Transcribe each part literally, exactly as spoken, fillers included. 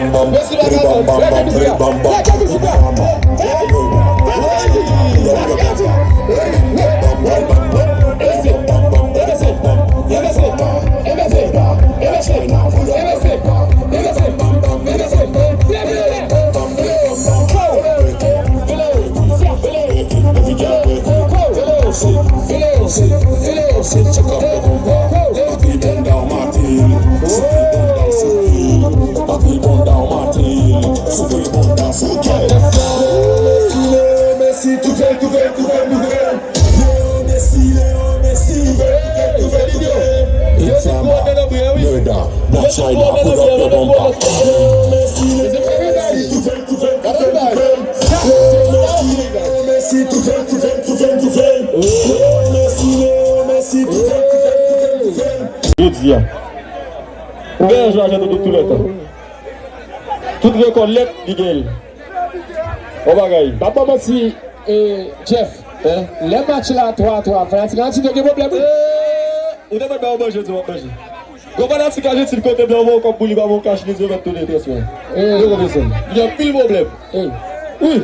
bam bam, bam bam bam, bam bam bam. Messi, toufe l, toufe l, toufe l, toufe l. Leo Messi, Leo Messi, toufe l, toufe l, toufe l, toufe l. Infama, murder, Black China, put up your bumper. Leo Messi, Leo Messi, toufe l, toufe l, toufe l, toufe l. Leo Messi, Leo Messi, toufe l, toufe l, toufe l, toufe l. Leo Messi, Leo Messi, toufe l, toufe l, toufe l, toufe l. Jodi a, ou gen yon jwa jan de tou lè tan. Tout rekòt lèt, li gen l. Bon bagay. M ap ba manti, eh, Jeff. Hein? Lè match la twa a twa, fanatik Ayiti te gen pwoblèm, wi. Eh, ou te mande yon manje, di w ap manje. Gwo fanatik Ajantin kote blan voye kòb pou li pa bon kach, li di yo mèt tounen transfè. Eh. Yo konn sa. Li gen anpil pwoblèm. Eh. Wi.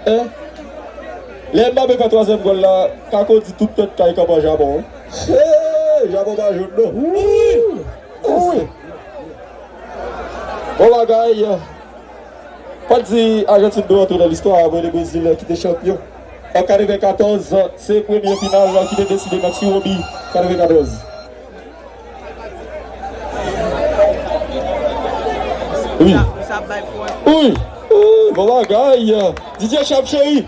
Hein? Lè Mbappé fè twazyèm gòl la, Kako di tout tèt kay kanpe Japon, wi. Hey, Japon pa jwenn non. Wi. Wi. Bon bagay. Fò di Ajantin dwe antre nan listwa apre le Brezil ki te chanpyon an katrevenkatòz, se premye final ki te deside nan ti wobi katrevenkatòz. Wi. Wi. Wi, bon bagay. Didier Chap cheri.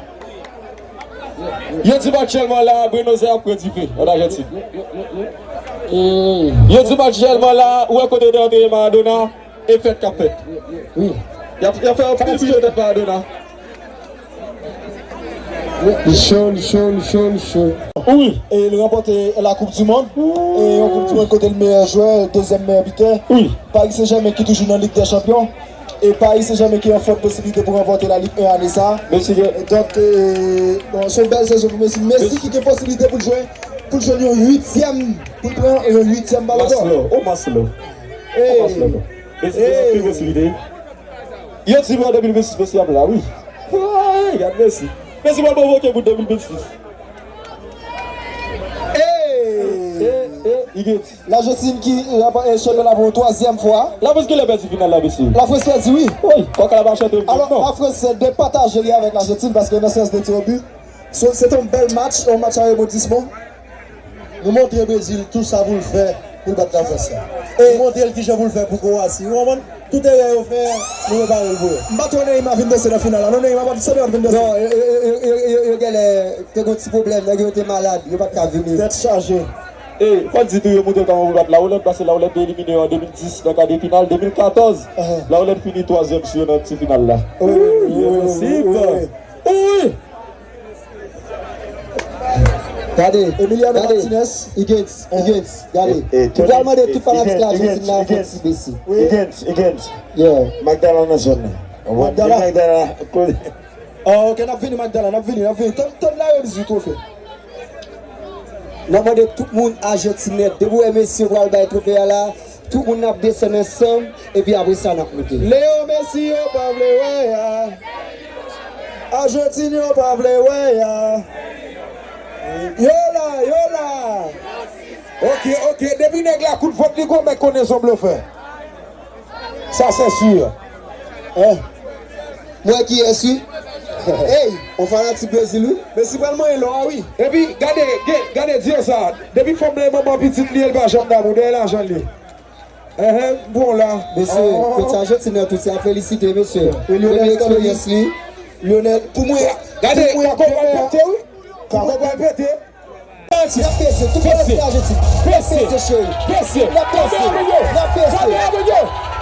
Yo di m aktyèlman la, Buenos Aires ap pran dife an Ajantin. Yo di m aktyèlman la, ou wè kote yo te antere Maradona, e fèt k ap fèt. Wi. Y ap, y ap fè anpil bri nan tèt Maradona. Li cho, li cho, li cho, li cho. Wi. E li ranpòte la Coupe du Monde. E yon Coupe du Monde kote l meyè jwè, dezyèm meyè bitè. Wi. Paris Saint-Germain ki toujou nan Ligue des Champions. E Paris Saint-Germain ki an fòt posiblite pou ranpòte la Ligue un ane sa. Messi gen. Donk, e, bon, se yon bèl sezon pou Messi. Messi ki gen posiblite pou l jwe, pou l jwenn yon uityèm, pou l pran yon uityèm Ballon d'Or. Maslo, o Maslo. O Maslo. Messi gen anpil posiblite. Yo di m an de mil vennsis Messi ap la, wi. Woy, gad Messi. Messi pral pwovoke pou de mil vennsis. Hey! Eh, eh, Igeti. Lajantin ki, eh, chanpyon la pou yon twazyèm fwa. Lafrans genlè pèdi final la, mesye. Lafrans pèdi, wi. Wi, kòk la pa chante m non. Alò, Lafrans depataje li avèk Lajantin paske nan seyans de tir au but. Se, se te yon bèl match, yon match a rebondisman. Nou montre Brezil tout sa pou l fè pou l bat Lafrans la. Nou montre l kijan pou l fè pou Krowasi. Ou konprann? Tout erè yo fè, nou repare l pou yo. M pa t wè Neymar vin danse nan final la. Non, Neymar pa t sanble pa t vin danse. Non, yo, yo, yo genlè te gen yon ti pwoblèm, nèg yo te malad, yo pa t ka vini. Tèt chaje. E, fò di tou, yo montre kòman pou l bat Lawolèn, paske Lawolèn te elimine yo an de mil dis nan ka de final, de mil katòz, Lawolèn fini twazyèm sou yo nan ti final la. Wi, wi, wi. Wi. Gade, Emiliano Martinez. Higgins, Higgins, gade. Ou pral mande tout fanatik Ajantin nan fè ti bese. Higgins, Higgins. Yeah. Magdala nan zòn nan. Magdala. Magdala. Ah, ok, n ap vini, Magdala, n ap vini, n ap vini. Tann, tann la, yo di twofe. N ap mande tout moun Ajantin nèt. Depi w wè mesye yo pral bay twofe a la, tout moun n ap desann ansanm, epi apre sa n ap monte. Leo Messi yo pa vle wè a. Ajantin yo pa vle wè a. Yo la, yo la. Ok, ok. Depi nèg la kout vant li gwo, mèt konnen se yon blofè. Sa se si. Hein? Mwen ki esi. Hey, on fanatik Brezil wi. Messi pral manyen lò a wi. Epi gade, ge- gade Diyo sa. Depi fanm nan e manman pitit li, el pa janm damou, dèyè lajan li. Enhen, bon la. Mesye, kote Ajantin nan tout se a felisite mesye. Premye eksperyans li. Lionel, pou mwen, gade, pou mwen, Kako pral pete wi. Kako pral pete. N ap peze, tout moun ap peze, cheri. N ap peze, n ap peze, n ap peze.